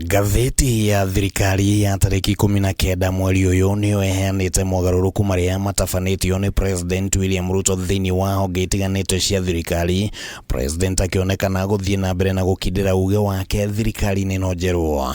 Ngathĩti ya thirikari ya tarĩki 19 mweri ũyũ nĩyo ĩheanĩte mogarũrũku marĩa matabanĩtio nĩ President William Ruto thĩinĩ wa honge itiganĩte cia thirikari, President akĩonekana gũthiĩ na mbere na gũkindĩra uge wake thirikari-inĩ ĩno njerũ.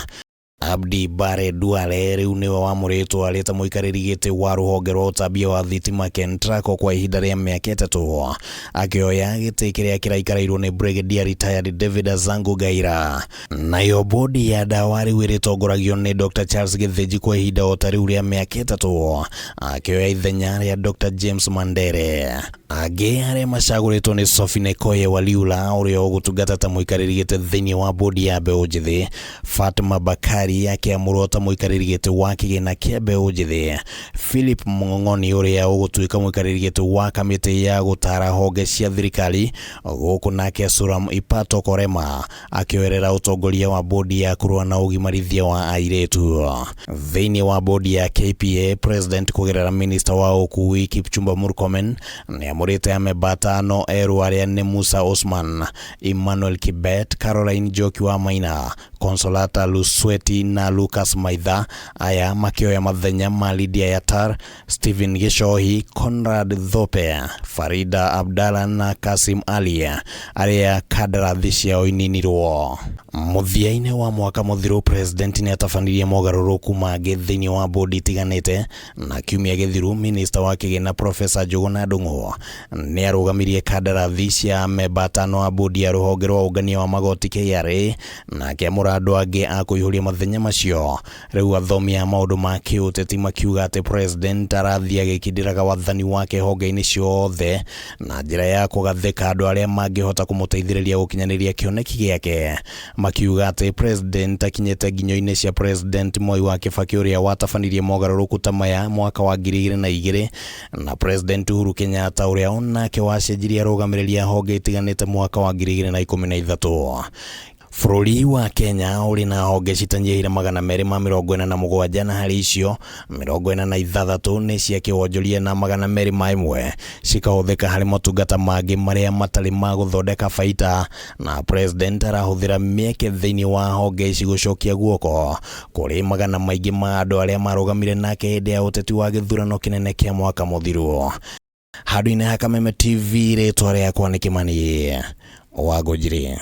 Abdi Bare Duale rĩu nĩwe wamũrĩtwo arĩ ta mũikarĩri gĩtĩ wa rũhonge rwa ũtambia wa thitima KENTRACO kwa ihinda rĩa mĩaka 3, akĩoya gĩtĩ kĩrĩa kĩraikarĩirwo nĩ Brigadier Retired David Azangu Gaira. Nayo bodi ya ndawa rĩu ĩrĩtongoragio nĩ Dr Charles Gĩthĩnji kwa ihinda o ta rĩu rĩa mĩaka 3, akĩoya ithenya rĩa Dr James Mandere. Angĩ arĩa macagũrĩtwo nĩ Sophie Nekoye Waliula ũrĩa ũgũtungata ta mũikarĩri gĩtĩ thĩinĩ wa bodi ya mbeũ njĩthĩ, Fatma Bakari akĩamũrwo ta mũikarĩri gĩtĩ wa kĩgĩna kĩa mbeũ njĩthĩ, Philip Mng'ong'oni ũrĩa ũgũtuĩka mũikarĩri gĩtĩ wa kamĩtĩ ya gũtaara honge cia thirikari, gũkũ nake Suram Ipato Korema akĩoerera ũtongoria wa bodi ya kũrũa na ũgimarithia wa airĩtu. Thĩinĩ wa bodi ya KPA, President kũgerera minista wa ũkui Kipchumba Murkomen nĩamũrĩte amemba atano erũ arĩa nĩ Musa Osman, Emmanuel Kibet, Caroline Njoki wa Maina, Consolata Lusweti na Lucas Maitha, aya makĩoya mathenya ma Lydia Yatar, Stephen Gichohi, Conrad Thope, Farida Abdalla na Kasim Ali arĩa kandarathi ciao ininirwo. Mũthia-inĩ wa mwaka mũthiru, President nĩatabanirie mogarũrũku mangĩ thĩinĩ wa bodi itiganĩte, na kiumia gĩthiru minista wa kĩgĩna Professor Njũgũna Ndung'u nĩarũgamirie kandarathi cia amemba atano a bodi ya rũhonge rwa ũngania wa magoti KRA na akĩamũra andũ angĩ a kũihũria mathenya macio. Rĩu athomi a maũndũ ma kĩũteti makiuga atĩ President arathiĩ agĩkindĩraga wathani wake honge-inĩ ciothe na njĩra ya kũgathĩka andũ arĩa mangĩhota kũmũteithĩrĩria gũkinyanĩria kĩoneki gĩake, makiuga atĩ President akinyĩte nginyo-inĩ cia President Mwai wa Kibaki ũrĩa watabanirie mogarũrũku ta maya mwaka wa 2002 na President Uhuru Kenyatta ũrĩa onake wacenjirie arũgamĩrĩri a honge itiganĩte mwaka wa 2013. Bũrũri wa Kenya ũrĩ na honge citanyihĩire 247 na harĩ icio 46 nĩ cia kĩwonjoria na 201 cikahũthĩka harĩ motungata mangĩ marĩa matarĩ ma gũthondeka baita, na President arahũthĩra mĩeke thĩinĩ wa honge ici gũcokia guoko kũrĩ magana maingĩ ma andũ arĩa marũgamire nake hĩndĩ ya ũteti wa gĩthurano kĩnene kĩa mwaka mũthiru. Handũ-inĩ ha Kameme TV, rĩtwa rĩakwa nĩ Kĩmani wa Ngũnjiri.